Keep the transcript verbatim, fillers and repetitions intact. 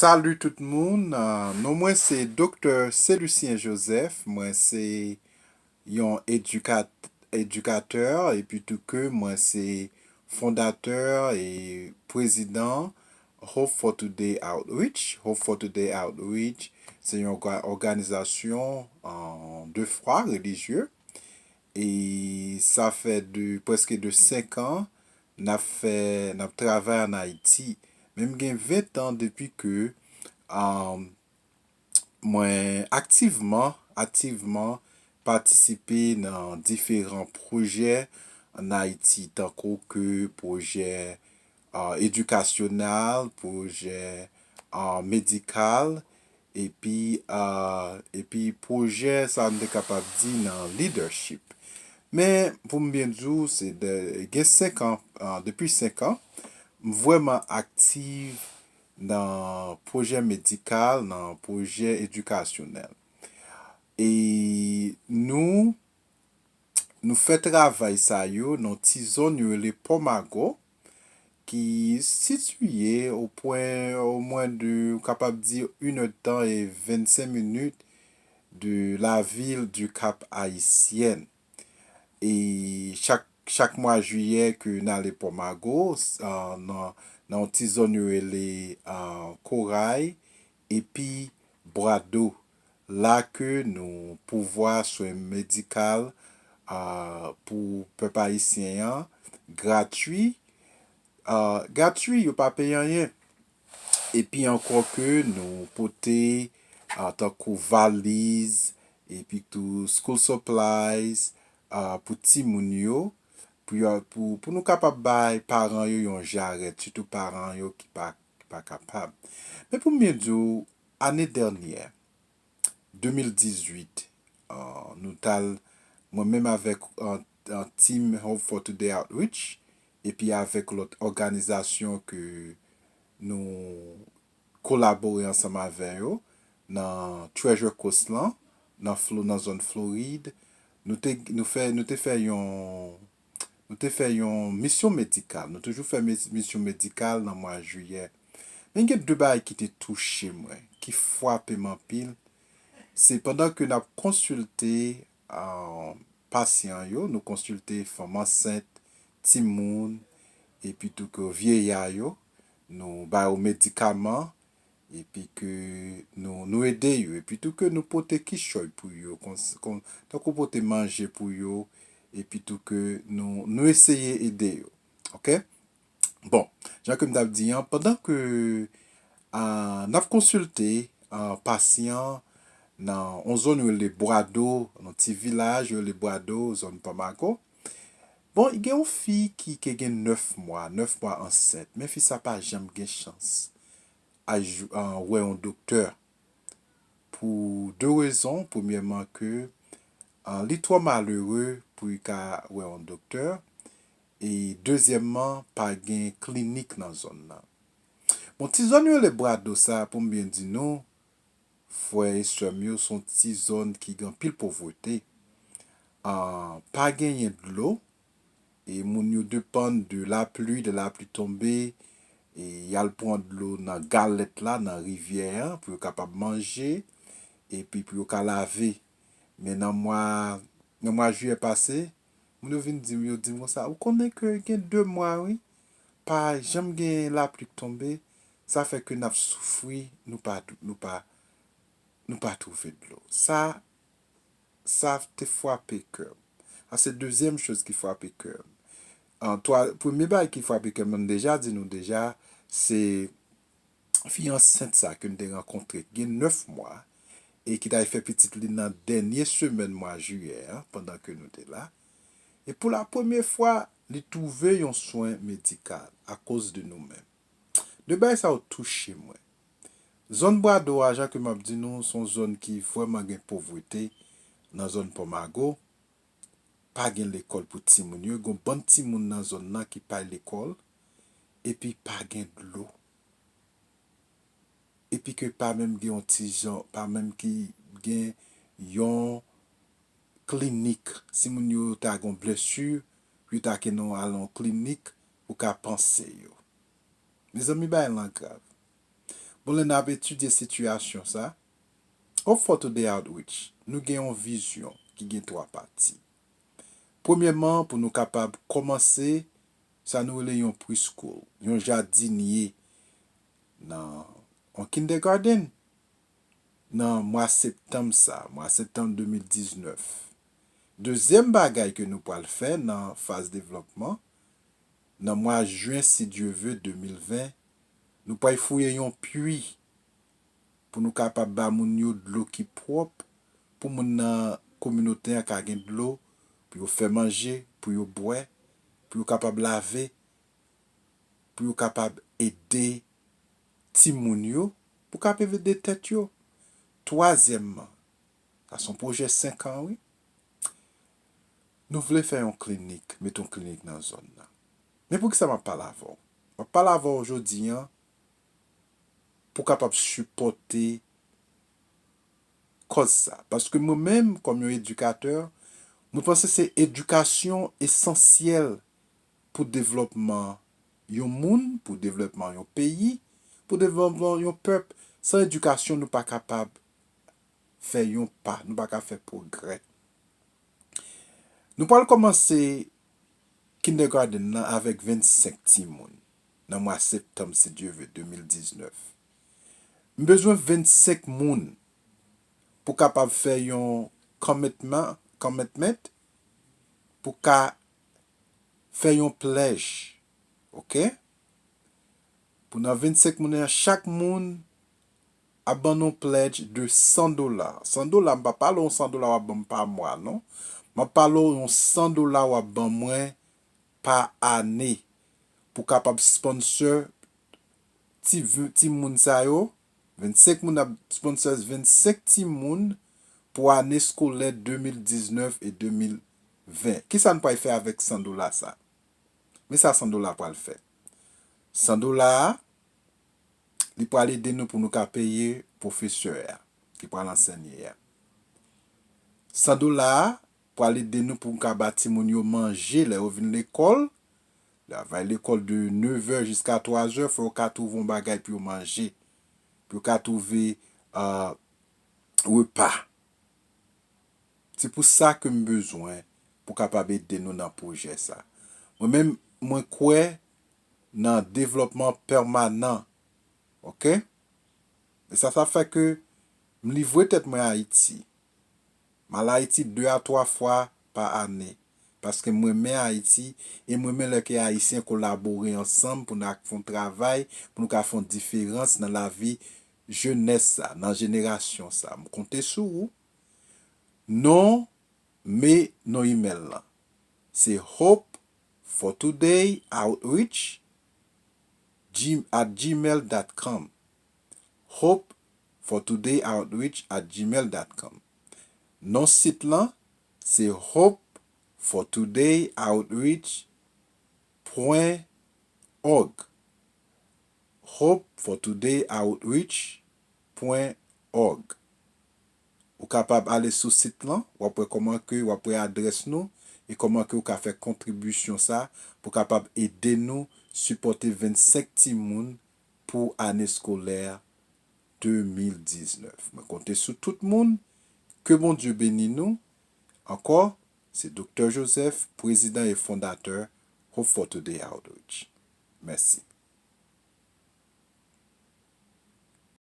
Salut tout moun, euh, non mwen se Doktè Celusien Joseph, mwen se yon edikat, edikatè epi tou ke mwen se fondatè e prezidan Hope for Today Outreach. Hope for Today Outreach se yon òga- òganizasyon euh, de fwa relijye e sa fè de, prèske de senk an n ap fè, n ap travay ann Ayiti. Men m gen ven an depi ke um, mwen aktivman, aktivman patisipe nan diferan pwojè ann Ayiti, tankou ke pwojè uh, edikasyonal, pwojè uh, medikal, epi uh, epi pwojè sa m te kapab di nan leadership. Men pou m byen di w, se de, gen senk an, uh, depi senk an, m vrèman aktif nan pwojè medikal, nan pwojè edikasyonèl. E nou, nou fè travay sa yo nan ti zòn yo rele Pòmago, ki sitiye o pwen, o mwen de, ou kapab di, inèdtan e vennsenk minit de la ville du Cap Haïtienne. E chak, chak mwa jiyè ke n ale Pòmago, s- ah, nan, nan yon ti zòn yo rele ah, Koray epi Bwado. La ke nou pouvwa swen medikal ah, pou pèp ayisyen an gratui. Ah, gratui, yo pa peye anyen. Epi ankò ke nou pote ah, tankou valiz, epi tou school supplies ah, pou timoun yo, pou, yo- pou, pou nou kapab bay paran yo yon jarèt, sitou paran yo ki pa, ki pa kapab. Men pou m byen di w, ane dènyè, de mil dizuit, ah, nou t al, mwen menm avèk ah, ah, Team Hope for Today Outreach, epi avèk lòt òganizasyon ke nou kolabore ansanm avè yo nan Treasure Coast lan, nan, Flo, nan zòn Florid. Nou te, nou fè, nou te fè yon, nou te fè yon misyon medikal. Nou toujou fè mis- misyon medikal nan mwa jiyè. Men gen de bagay ki te touche mwen, ki frape m anpil. Se pandan ke n ap konsilte ah, pasyan yo, nou konsilte fanm ansent, timoun, epi tou ke vyeya yo, nou ba yo medikaman, epi ke nou, nou ede yo, epi tou ke nou pote kichòy pou yo, kon, kon, tankou pote manje pou yo, epi tou ke nou, nou eseye ede yo. Oke? Bon, jan ke m t ap di an, pandan ke ah, n ap konsilte ah, pasyan nan yon zòn yo rele Bwado, yon ti vilaj yo rele Bwado, zòn Pamako. Bon, gen yon fi ki ke gen nèf mwa, nèf mwa ansent, men fi sa pa janm gen chans a jou- ah, wè yon doktè. Pou de rezon. Premyèman ke ah, li twò malere pou li ka wè yon doktè. E dezyèmman, pa gen klinik nan zòn nan. Bon, ti zòn yo rele Bwado sa, pou m byen di nou, frè e sè m yo, se yon ti zòn ki gen anpil povrete. Ah, pa genyen dlo, e moun yo depann de lapli, de lapli tonbe, e y al pran dlo nan galèt la, nan rivyè an, pou yo kapab manje, epi pou yo ka lave. Men nan mwa, nan mwa jiyè pase, moun yo vin di m, yo di m konsa, ou konnen ke gen de mwa, wi, pa janm gen lapli k tonbe, sa fè ke n ap soufri, nou pa, nou pa, nou pa twouve dlo. Sa, sa te frape kè m. Sa se dezyèm choz ki frape kè m. An, twa, premye bagay ki frape kè m, m deja di nou deja, se fi ansent sa ke m te rankontre, ki gen nèf mwa, e ki t al fè pitit li nan dènye semèn mwa jiyè an, pandan ke nou te la. E pou la premye fwa, li twouve yon swen medikal akoz de nou menm. De bagay sa yo touche mwen. Zòn Bwado a, jan ke m ap di nou, se yon zòn ki vrèman gen povrete nan zòn Pòmago. Pa gen lekòl pou timoun yo. Gen yon bann timoun nan zòn nan ki pa al lekòl, epi pa gen dlo. Epi ke pa menm gen yon ti jan, pa menm ki gen yon klinik. Si moun yo ta gen yon blesi, yo ta gen yon al yon klinik pou ka panse yo. Mezanmi, bagay lan grav. Bon, lè n ap etidye sitiyasyon sa, Hope for Today Outreach, nou gen yon vizyon ki gen twa pati. Premyèman, pou nou kapab kòmanse sa nou rele yon preschool, yon jadinye nan yon kindergarten nan mwa septanm sa, mwa septanm de mil diznèf. Dezyèm bagay ke nou pral fè nan faz devlòpman, nan mwa jen, si Dye ve, de mil ven, nou pral fouye yon pwi pou nou kapab ba moun yo dlo ki pwòp, pou moun nan kominote an ka gen dlo pou yo fè manje, pou yo bwè, pou yo kapab lave, pou yo kapab ede timoun yo, pou kapab ede tèt yo. Twazyèmman, sa se yon pwojè senk an, wi. Nou vle fè yon klinik, mete yon klinik nan zòn nan. Men poukisa m ap pale avè w? M ap pale avè w jodi an pou kapab sipòte kòz sa. Paske mwen menm, kòm yon edikatè, mwen panse se edikasyon esansyèl pou devlòpman yon moun, pou devlòpman yon peyi, pou devlòpman yon pèp. San edikasyon, nou pa kapab fè yon pa, nou pa ka fè pwogrè. Nou pral kòmanse kindergarten nan avèk vennsenk timoun nan mwa septanm, si Dye ve, de mil diznèf. M bezwen vennsenk moun pou kapab fè yon commitment, commitment, pou ka fè yon pledge, oke? Pou nan vennsenk moun nan, chak moun ap ban nou pledge de san dola. San dola, m pa pale w san dola w ap ban m pa mwa, non. M ap pale w yon san dola w ap ban mwen pa ane pou kapab sponsor ti, ti moun sa yo. Vennsenk moun ap sponsor vennsenk ti moun pou ane eskolè de mil diznèf e de mil ven. Kisa n pral fè avèk san dola sa? Men sa san dola pral fè. San dola a, li pral ede nou pou nou ka peye pwofesè a, ki pral ansèye a. San dola a pral ede nou pou nou ka ba timoun yo manje lè yo vin lekòl. Travay lekòl de nevè jiska twazè, fò yo ka twouve yon bagay pou yo manje, pou yo ka twouve, ah, repa. Se pou sa ke m bezwen pou kapab ede nou nan pwojè sa. Mwen menm, mwen kwè nan devlòpman pèmanan. Oke? E sa, sa fè ke m livre tèt mwen Ayiti. M al Ayiti de a twa fwa pa ane. Paske m renmen Ayiti e m renmen lè ke Ayisyen kolabore ansanm pou n ka fè yon travay, pou nou ka fè yon diferans nan lavi jenès sa, nan jenerasyon sa. M konte sou ou. Non, men non imèl lan. Se hope for today outreach at gmail dot com. Hope for today outreach at gmail dot com. Non sit lan, se hope for today outreach pwen òg. Hope for today outreach pwen òg. Ou kapab ale sou sit lan, w ap wè kòman ke, w ap wè adrès nou, e kòman ke ou ka fè kontribisyon sa pou kapab ede nou sipòte vennsenk timoun pou ane eskolè de mil diznèf. Mwen konte sou tout moun. Ke Bondye beni nou. Ankò, se Doktè Joseph, prezidan e fondatè Hope for Today Outreach. Mèsi.